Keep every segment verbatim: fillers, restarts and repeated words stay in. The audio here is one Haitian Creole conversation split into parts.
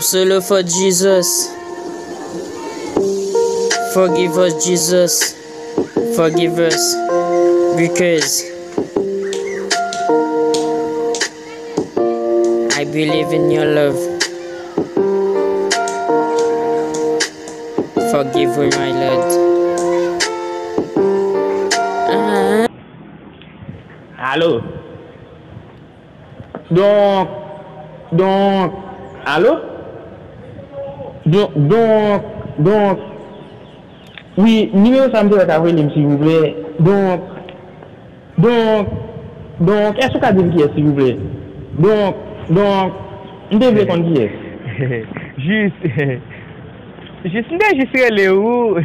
Solo for Jesus. Forgive us, Jesus. Forgive us. Because I believe in your love. Forgive me, my Lord. Ah. Alo? Donk, donk, alo? Donk, donk, donk, wi, nimewo sa m te wè k ap rele m, silvouplè. Donk, donk, donk, èske w ka di m kiyès, silvouplè? Donk, donk, m te vle konn kiyès. Jis, jis, m te jis rele w,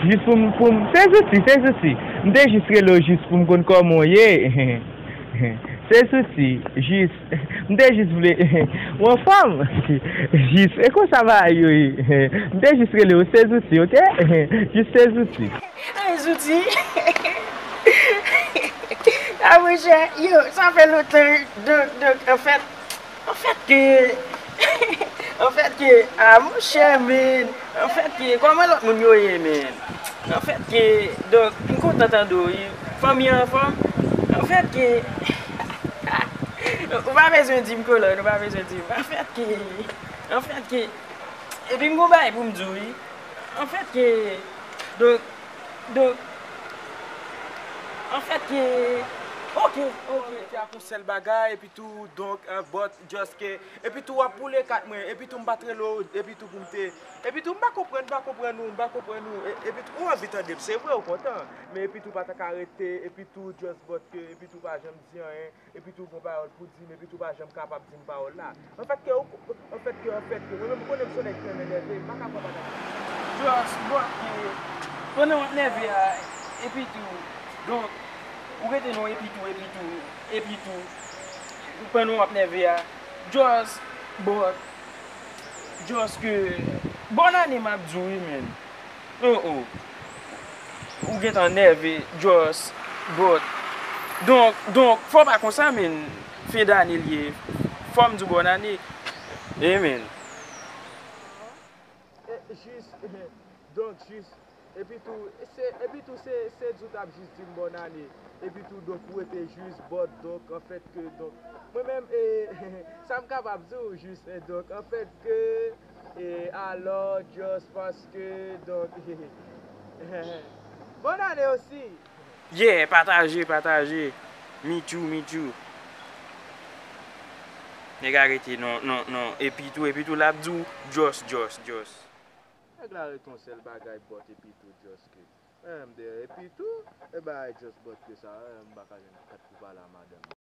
jis pou m, pou m, se zouti, se zouti. M te jis rele w jis pou m konn kòman w ye. Se zouti, jis, m te jis vle, w anfòm? Jis, e konsa bagay yo ye. M te jis rele w, se zouti, oke? Jis se zouti. Ay, zouti. A, monchè, yo, sa fè lontan, donk, donk, anfèt, anfèt ke, anfèt ke, a, monchè, men, anfèt ke, kòman lòt moun yo ye, men? Anfèt ke, donk, m kontan tande w, wi. Fanmi an anfòm? Anfèt ke, ou pa bezwen di m kolòn, ou pa bezwen di m. Anfèt ke, anfèt ke, epi m gon bagay pou m di w, wi. Anfèt ke, donk, donk, anfèt ke, oke, oke. Mete ak yon sèl bagay, epi tou, donk, an, but, just ke, epi tou, w ap boule kat mwen, epi tou, m pa t rele w, epi tou, pou m te, epi tou, m pa konprann, m pa konprann ou, m pa konprann ou, e- epi tou, ou anvi tande m, se vre, ou kontan, men epi tou, pa ta ka rete, epi tou, just but ke, epi tou, pa janm di anyen, epi tou, gon pawòl pou di m, epi tou, pa janm kapab di m pawòl la. Anfèt ke, ou- anfèt ke, anfèt ke, mwen menm, ou konnen m se yon nèg ki renmen nève, m pa ka pran bagay. Just but ke, pandan w ap nève a, epi tou, donk, ou rete non, epi tou, epi tou, epi tou, pandan w ap nève a, just but, just ke, bòn ane m ap di w, wi, men. Oh, oh. Ou gentan nève, just, but. Donk, donk, fò pa konsa, men. Fen dane l ye. Fò m di w bòn ane. Amen. E, jis, donk, jis, epi tou, se, epi tou, se, se di w t ap jis di m bòn ane. Epi tou, donk, ou rete jis, but, donk, anfèt ke, donk, mwen menm, e, sa m kapab di w, jis, e, donk, anfèt ke, e, alò, just paske, donk, bòn ane osi. Yeah, pataje, pataje. Me too, me too. Nèg arete, non, non, non. Epi tou, epi tou, l ap di w, just, just, just. Nèg la rete yon sèl bagay, but epi tou, just ke. Menm dèyè, epi tou, e bagay just but ke sa, m pa ka jwenn kat pou pale a madanm.